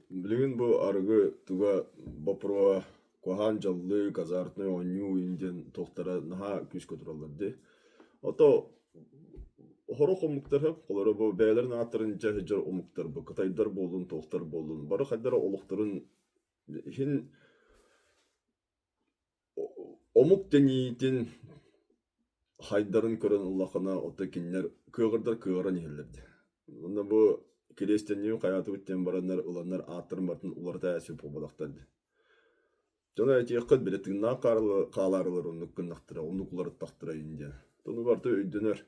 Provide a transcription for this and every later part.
Билигин бу арыгы туга боппуруоһа куһаҕан дьаллык, азартнай оонньуу иһин диэн туохтара наһаа күүскэ тураллар дии. Ото сорох омуктар олору бу бэйэлэрин ааттарын илдьэ сылдьар омуктар бу кытайдар буоллун, туохтар буоллун бары хайдах эрэ олохторун иһин Омук тэниитин хайдарын көрөн ыллаххына, оттон кинилэр кыаҕырдар кыаҕыран иһэллэр дии. Уонна бу кириэстэнньиги хайаатыбыт диэн бараннар ыланнар ааттарын барытын уларыта сөп буолбатахтар дии. Дьоно этиэххит били тыыннаах хаалаарылар оннук гыннахтара, оннук уларыттахтара иһин диэн. Ону барыта өйдөнөр.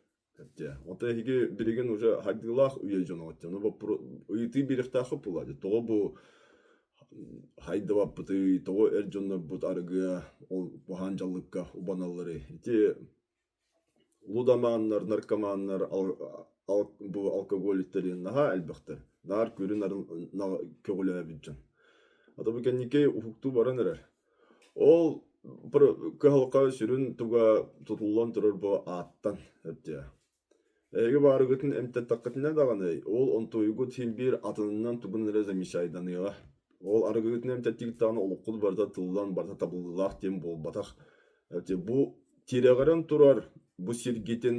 Дьэ, оттон эһиги билигин уже хайдыылаах үйэ дьоно ону ыйытыы биэриэхтээххит буолуо дии. Тоҕо бу хайдыбаппытый, тоҕо эр дьоннорбут арыгыга, ол куһаҕан дьаллыкка убаналларый? Ити лудоманнар, наркоманнар, бу алкоголиктар диэн наһаа элбэхтэр. Наар күрүн көҕүлээбит дьон. Ата бу кэнники уһуктуу баран эрэр. Ол кыһалҕа сүрүн туга тутуллан турар бу ааттан эбитэ. Эһиги баарыгытын эмтэттэххитинэ даҕаны, ол онтуйгут син биир атынынан тугун эрэ замечайданыаҕа. Ол арыгыгытын эмтэттигит даҕаны олоххут барыта тыллан, барыта табыллыылаах диэн буолбатах. Эбитэ бу тирэҕирэн турар бу сиргитин,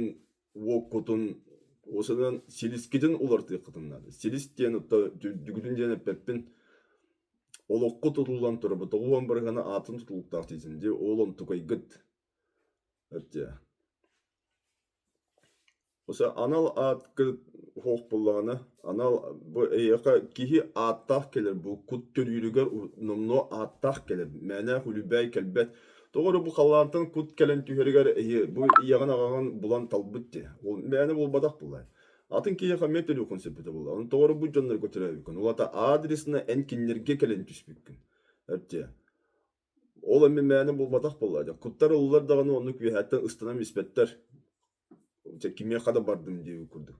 уоккутун, осынан силискитин уларытыаххытын наада. Силис диэн үрдүгүтүн диэн эппэппин. Олоххо тутуллан турабыт, 90 бырыһыана аатын тутулуктаах диэтин дии, ол онтукайгыт эттиэ. Оса анал аатка суох буоллаҕына, анал бу эйиэхэ киһи ааттаах кэлэр, бу кут төрүүрүгэр номнуо ааттаах кэлэр, мээнээх үлүбээй кэлбэт. Тоҕо эрэ бу халлаантан кут кэлэн түһэригэр эһи бу ийэҕин аҕаҕын булан талбыт дии. Ол мээнэ буолбатах буоллаҕа. Атын киһиэхэ эмиэ төлүөххүн сөп этэ буолла. Ону тоҕо эрэ бу дьоннорго төрөөбүккүн. Ол аата адресына эн кинилэргэ кэлэн түспүккүн. Эптиэ. Ол эмиэ мээнэ буолбатах буолла. Дьэ, куттар ыллар даҕаны оннук үөһээттэн ыстанан испэттэр. Дьэ, кимиэхэ да бардым диэбит курдук.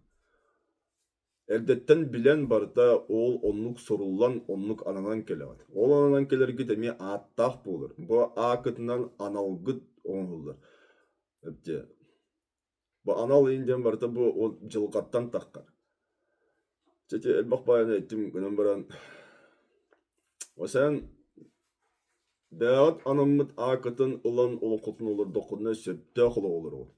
Эрдэттэн билэн барыта ол оннук суруллан, оннук ананан кэлэҕит. Ол ананан кэлэргит эмиэ ааттаах буолар. Бу ааккытынан аналгыт оҥоһуллар. Эптиэ. Бу анал иин диэн барыта бу ол дьылҕаттан таххар. Чэ ити элбэх баайаны эттим гынан баран Осен бэйэҕит анаммыт ааккытын ылан олоххутун олордоххутуна сөптөөх олоҕу олороҕут.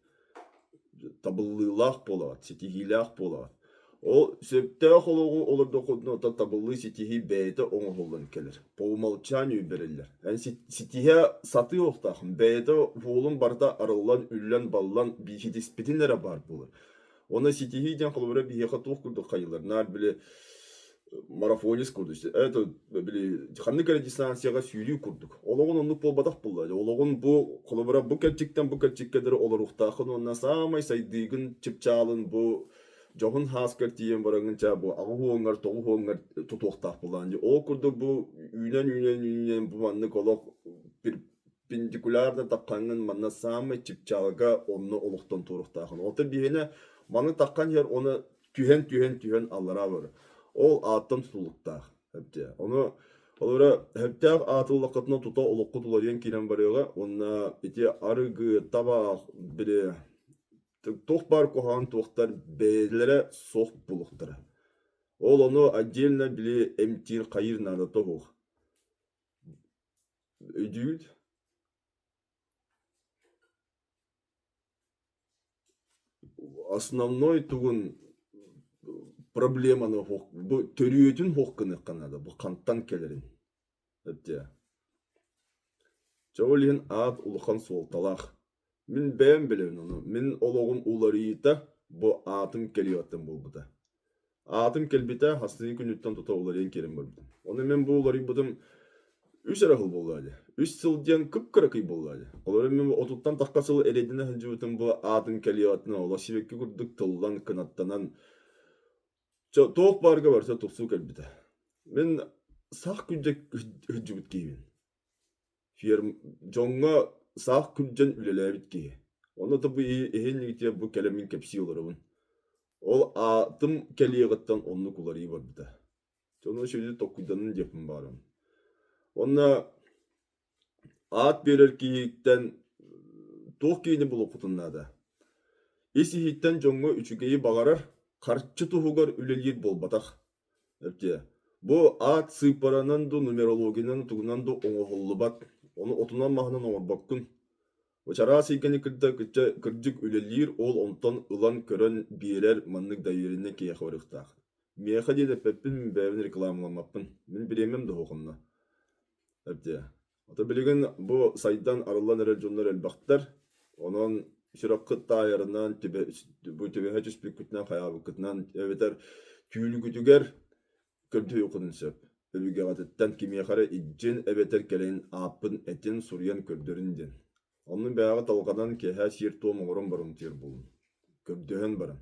Табыллыылаах буолаҕыт, ситиһиилээх буолаҕыт. Ол сөптөөх олоҕу олордоххутуна оттон табыллыы ситиһии бэйэтэ оҥоһуллан кэлэр. По умолчанию бэриллэр. Эн ситиһэ сатыы олохтооххун. Бэйэтэ уолун барыта арыллан, үллэн-баллан ситиспитин эрэ баар буолар. Уонна ситиһии диэн холобура биһиэхэ туох курдук хайылар? Наар били марафонец курдук. Это били ханнык эрэ дистанцияҕа сүүрүү курдук. Олоҕун оннук буолбатах буолла. Олоҕун бу холобура бу кэрчиктэн бу кэрчиккэ дылы олоруохтааххын уонна саамай сайдыыгын чыпчаалын бу дьоһун һааскар тиийэн бараҥҥын чаа бу аҕыс уоҥҥар тоҕус уоҥҥар тутуохтаах буолаан дии. Ол курдук бу үүнэн үүнэн үүнэн бу маннык олох перпендикулярно таххаҥҥын манна саамай чыпчаалга онно олохтон туоруохтааххын. Оттон биһиэнэ маны таххан иһэр уонна түһэн түһэн түһэн аллараа барар. Ол ааттан тутулуктаах. Эбдиэ. Ону олора сөптөөх ааты ыллаххытына тута олоххут уларыйан киирэн барыаҕа уонна ити арыгы, табаах, били туох баар куһаҕан туохтар бэйэлэрэ суох буолуохтара. Ол ону отдельно били эмтиир хайыыр наадата суох. Өйдүүгүт? Основной тугун проблеманы бу төрүөтүн суох гыныахха наада бу хантан кэлэрин. Эптиэ. Чэ ол иһин аат улахан суолталаах. Мин бэйэм билэбин ону. Мин олоҕум уларыйыыта бу аатым кэлиэҕиттэн буолбута. Аатым кэлбитэ хастыы күнүттэн тута уларыйан киирэн барбытым. Ону мин бу уларыйбытым үс эрэ сыл буолла дии. Үс сыл диэн кып-кыракый буолла дии. Олору мин отуттан тахха сыл эрэйдэнэ сылдьыбытым бу аатым кэлиэҕиттэн олох сибэкки курдук тыллан, кынаттанан Чэ, туох баарга барыта тупсуу кэлбитэ. Мин сах күрдьэ сылдьыбыт киһибин. Ферм дьоҥҥо саах күрдьэн үлэлээбит киһи. Онно да бу иһин бу кэлэммин кэпсии олоробун. Ол аатым кэлиэҕиттэн оннук уларыйыы барбыта. Дьону үчүгэйдик толкуйданын диэхпин баҕарабын. Уонна Аат биэрэр киһиттэн туох киһини булуоххутун наада. Ис-иһиттэн дьоҥҥо үчүгэйи баҕарар, харчы туһугар үлэлиир буолбатах. Эптиэ. Бу аат сыыппаранан дуу, нумерологиянан тугунан дуу оҥоһуллубат. Ону отунан-маһынан оҥорбоккун. Чараас эйгэни кытта кырдьык үлэлиир, ол онтон ылан көрөн биэрэр маннык довереннай киһиэхэ барыахтаах. Миэхэ диэн эппэппин, бэйэбин рекламаламмаппын. Мин бириэмэм да суох онно. Эптиэ. Ото билигин бу сайдан арыллан эрэр дьоннор элбэхтэр. Онон сүрэххит таайарынан, бу түбэһэ түспүккүтүнэн, хайаабыккытынан эбэтэр түүлгүтүгэр көрдөһүөххүтүн сөп. Өбүгэҕититтэн кимиэхэ эрэ илдьин эбэтэр кэлин ааппын этин суруйан көрдөрүн диэн. Онно бэйэҕит алҕанан киэһэ сиэр-туом оҥорон баран утуйар буолун. Көрдөһөн баран.